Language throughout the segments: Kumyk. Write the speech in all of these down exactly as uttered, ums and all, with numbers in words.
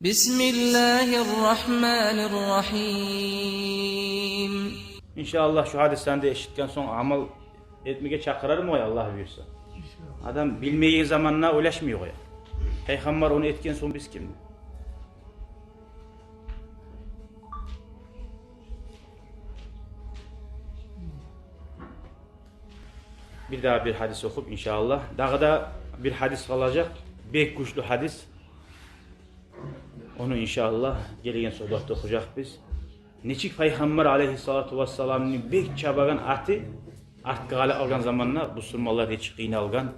بسم الله الرحمن الرحيم. Иншааллагь, шу гьадислени де эшитген сонг амал этмеге чакъырарман, Аллагь буюрса. Адам билмеген заманда ойлашмай къоя. Пайхаммар ону этген сонг биз ким? Бир дагъы бир гьадис охуп, иншааллагь. Дагъы да бир гьадис къалажакъ. Бек гючлю гьадис. Ону, иншааллагь, гелеген сугьбатда охужакъбыз. Нечик Пайхаммар алейгьиссалату вассаламны бек чабагъан аты артгъа къала къалгъан заманда, бусурманлар нечик къыйналгъан,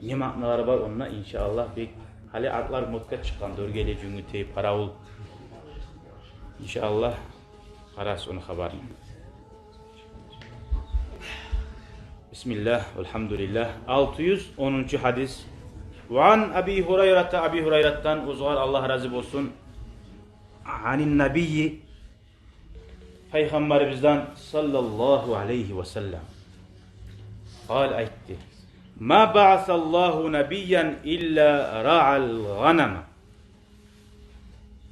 не маъналары бар онда, иншааллагь, бек. Гьали атлар модгъа чыкъгъан: доргели, жюнгютей, паравул. Иншааллагь, къарарсыз ону хабарын. Бисмиллагь, валгьамдулиллагь. Алты юз онунчу гьадис. Ва ан Аби Гьурайрата, Аби Гьурайратдан, оьзюгер Аллагь рази болсун, анин набийи, Пайхаммарыбыздан, саллаллагьу алейгьи ва саллам, къала, айтды: «Ма баъасаллагьу набийян илла раъал гъанама».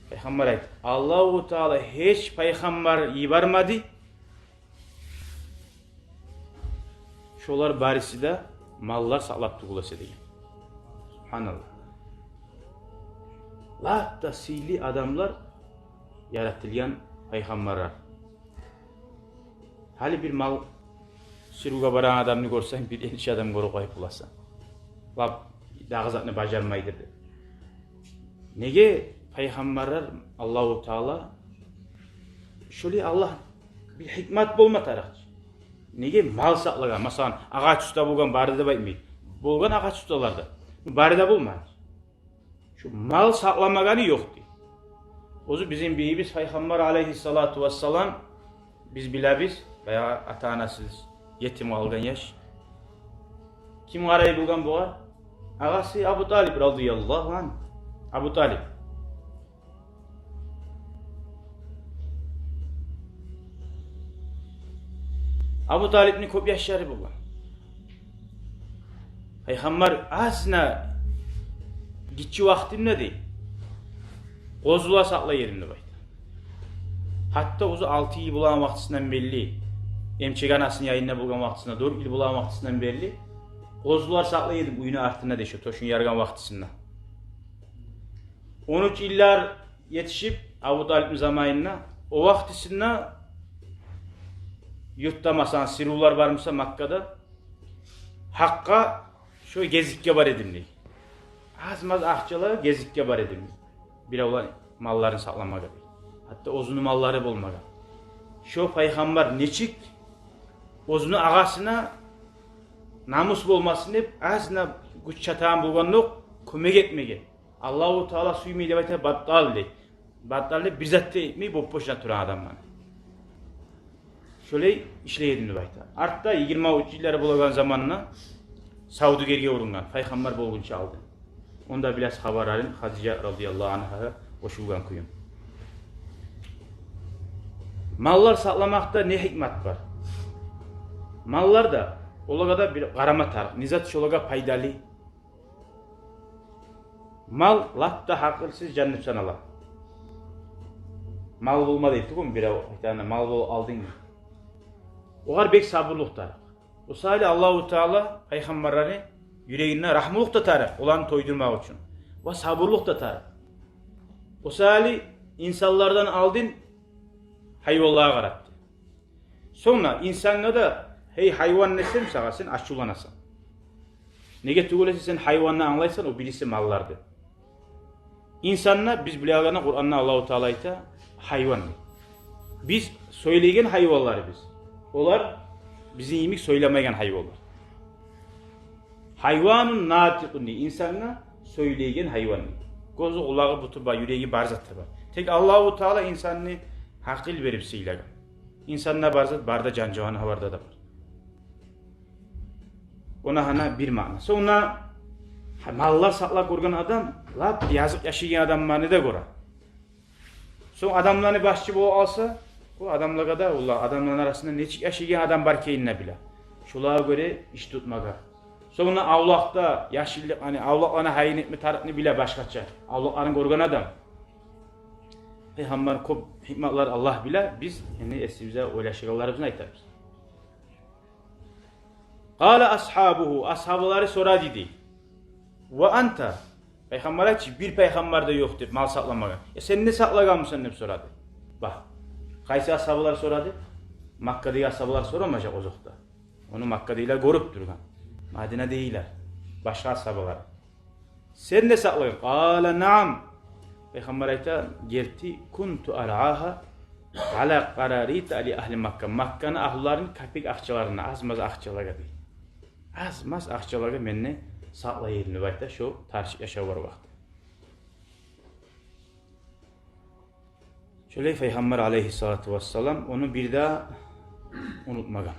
Пайхаммар айтды: Аллагьу Таала гьеч пайхаммар йибермеди, шолар бариси де маллар сакълап тюгюл эсе, деген. Субгьаналлагь. Лап да сыйлы адамлар яратылгъан пайхаммарлар. Гьали бир мал сюрюге барагъан адамны гёрсенг, бир энчи адам гёрюп къоюп боласан. Лап дагъы затны бажармайдыр деп. Неге пайхаммарлар Аллагьу Таала, шолай Аллагь бир гьикмат болма тарыкъ чы. Неге мал сакълагъан? Масала, агъач уста болгъан бары деп айтмай. Болгъан агъач усталар да. Бары да болмай. Шу мал сакъламагъаны ёкъ дей. Оьзю бизин бийибиз Пайхаммар алейгьиссалату вассалам, биз билебиз, баягъы ата-анасыз етим къалгъан яш. Ким къарай болгъан бугъар? Агъасы Абу Талип, радияллагьу ангь. Абу Талип. Абу Талипни кёп яшлары болгъан. Пайхаммар азына гиччи вакътимде дей, къозулар сакълай эдим деп айта. Гьатта оьзю алты йыл болагъан вакътисинден берли, эмчек анасыны янында болгъан вакътисинде, дёрт йыл болагъан вакътисинден берли, къозулар сакълай эдим уьюню артында дей, шо тёшюн яргъан вакътисинде. Он уьч йыллар етишип, Абу Талипни заманында, о вакътисинде юртда, масала, сирувлар бар буса Маккада, гьакъгъа шо гезикге бар эдим дей. Аз-маз акъча алып гезикге бар эдим. Биревлени малларын сакъламагъа дей. Гьатта оьзюню маллары болмагъан. Шо пайхаммар нечик оьзюню агъасына намус болмасын деп, азына гюч чатагъан болгъанда окъ кёмек этмеге. Аллагьу Таала сюймей деп айта, баттал дей. Баттал деп, бир зат да этмей, боп-бош жана турагъан адамланы. Шолай ишлей эдим деп айта. Артда, йигирма уьч йыллар болагъан заманда, савдюгерге урунгъан, пайхаммар болгъунча алдын. Онда билесиз хабарларын, Хадижа радияллагьу ангьагъа къошулгъан кююн. Маллар сакъламакъда не гьикмат бар? Маллар да, олагъа да бир къарама тарыкъ. Не зат шолагъа пайдалы? Мал лап да гьакъылсыз жан деп санала. Мал болма дей тюгюлмю бирев, айтагъанда, мал бол алдынг. Огъар бек сабурлукъ тарыкъ. О саялы Аллагьу Таала пайхаммарланы юрегине рагьмулукъ да тарыкъ, оланы тойдурмакъ учун. Ва сабурлукъ да тарыкъ. О саялы инсанлардан алдын гьайванлагъа къаратды. Сонг да инсангъа да, гьей гьайван десем сагъа, сен ачувланасан. Неге тюгюл эсе, сен гьайванны англайсан, о бириси малларды. Инсанны биз билеген, Къуранда Аллагьу Таала айта, гьайван дей. Биз сёйлейген гьайванларбыз. Олар бизин йимик сёйлемейген гьайванлар. Гьайванун натикъун дей, инсангъа сёйлейген гьайван дей. Гёзю, къулагъы, буту бар, юреги бар зат да бар. Тек Аллагьу Таала инсанны гьакъыл берип сыйлагъан. Инсанда бар зат, бары да, жан-жаванларда да бар. Огъар гьана бир маъна. Сонг да, гьа, маллар сакълап гёрген адам лап языкъ яшайгъан адамланы да гёре. Сонг адамланы башчы болуп алса, о адамлагъа да, валлагь, адамланы арасында нечик яшайгъан адам бар экенин де биле. Шолагъа гёре иш тутмагъа. Сонг да авлакъда яшыллыкъ, яни авлакъланы гьайын этме тарыкъны биле башгъача. Авлакъланы гёрген адам. Пайхаммар кёп гьикматлар Аллагь биле, биз энни эсибизге ойлашагъанларыбызны айтабыз. Къала асгьабугьу, асгьабалары сорады дей. Ва анта, пайхаммар айтды чы, бир пайхаммар да ёкъ деп мал сакъламагъан. Э, сен не сакълагъанмысан деп сорады. Бакъ, къайсы асгьабалар сорады? Маккадагъы асгьабалар сорамажакъ озокъда. Ону Маккадагъылар гёрюп тургъан. Мадинадагъылар, башгъа асгьабалар. Сен де сакълагъан. Къала наам. Пайхаммар айта, герти, кунту аргьагьа ала къарарита ли агьли Макка. Макканы агьлуларыны капек акъчаларына, аз-маз акъчалагъа дей. Аз-маз акъчалагъа мен де сакълай эдим деп айта, шо тарчыкъ яшав бар вакъти. Шолай Пайхаммар алейгьиссалату вассалам ону бир де унутмагъан.